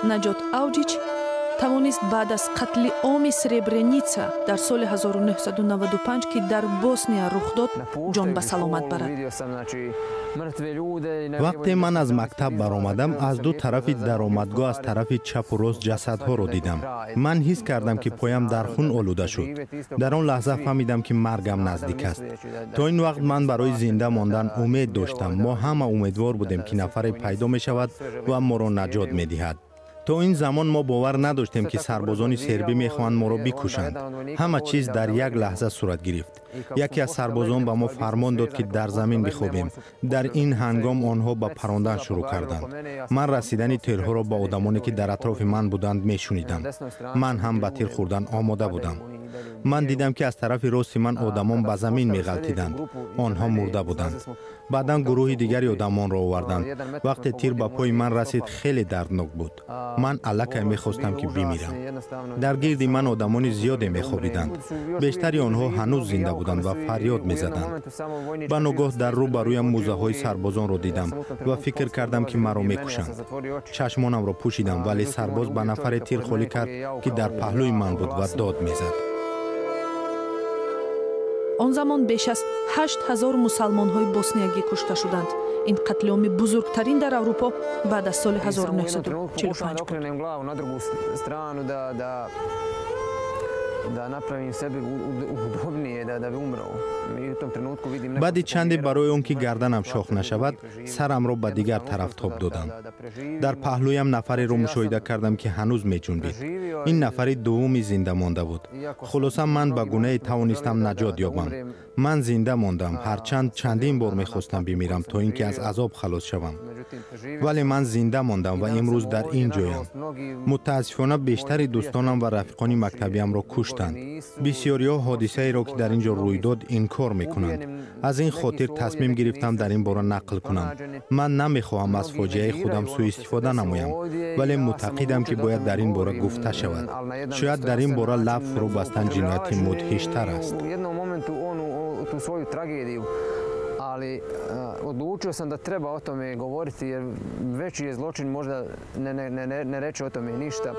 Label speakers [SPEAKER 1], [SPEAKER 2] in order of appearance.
[SPEAKER 1] Наҷот Авҷич тавонист баъд аз қатли оми Сребреница дар соли 1995, ки дар Босния рух дод, ҷон ба саломат барад.
[SPEAKER 2] Вақте ман аз мактаб баромадам, аз ду тарафи даромадгоҳ, аз тарафи чапу рост, ҷасадҳоро дидам. Ман ҳис кардам, ки поям дар хун олуда шуд. Дар он лаҳза фаҳмидам, ки маргам наздик аст. То ин вақт ман барои зинда мондан умед доштам. Мо ҳама умедвор будем, ки нафаре пайдо мешавад ва моро наҷот медиҳад. То ин замон мо бовар надоштем, ки сарбозони сербӣ мехоҳанд моро бикушанд. Ҳама чиз дар як лаҳза сурат гирифт. Яке аз сарбозон ба мо фармон дод, ки дар замин бихобем. Дар ин ҳангом онҳо ба парондан шурӯъ карданд. Ман расидани тирҳоро ба одамоне, ки дар атрофи ман буданд, мешунидам. Ман ҳам ба тир хӯрдан омода будам. Ман дидам, ки аз тарафи рости ман одамон ба замин меғалтиданд. Онҳо мурда буданд. Баъдан гурӯҳи дигари одамонро оварданд. Вақте тир ба пои ман расид, хеле дарднок буд. Ман аллакай мехостам, ки бимирам. Дар гирди ман одамони зиёде мехобиданд. Бештари онҳо ҳанӯз зинда буданд ва фарёд мезаданд. Ба ногоҳ дар рӯ ба рӯям мӯзаҳои сарбозонро дидам ва фикр кардам, ки маро мекушанд. Чашмонамро пӯшидам, вале сарбоз ба нафаре тир холӣ кард, ки дар паҳлӯи ман буд ва дод мезад.
[SPEAKER 1] Он замон беш аз 8000 мусалмонҳои босниягӣ кушта шуданд. Ин қатлиоми бузургтарин дар Аврупо баъд аз соли 1945 буд.
[SPEAKER 3] Da napravim sebi udobnije da bi umrao. I u tom trenutku vidim.
[SPEAKER 2] Баъди чанде, барои он ки гарданам шох нашавад, сарамро ба дигар тараф тоб додам. Дар паҳлӯям нафареро мушоҳида кардам, ки ҳанӯз меҷунбид. Ин нафари дуввуми зинда монда буд. Хулоса, ман ба гунае тавонистам наҷот ёбам. Ман зинда мондам, ҳарчанд чандин бор мехостам бимирам, то ин ки аз азоб халос шавам, вале ман зинда мондам ва имрӯз дар ин ҷоям. Мутаассифона, бештари дӯстонам ва рафиқони мактабиамро куштанд. Бисёриҳо ҳодисаеро, ки дар ин ҷо рӯй дод, инкор мекунанд. Аз ин хотир тасмим гирифтам дар ин бора нақл кунам. Ман намехоҳам аз фоҷиаи худам сӯистифода намоям, вале мӯътақидам, ки бояд дар ин бора гуфта шавад. Шояд дар ин бора лаб фурӯ бастан ҷинояти мудҳиштар аст.
[SPEAKER 3] Ali odlučio sam da treba o tome govoriti, jer veći je zločin možda ne reći o tome ništa.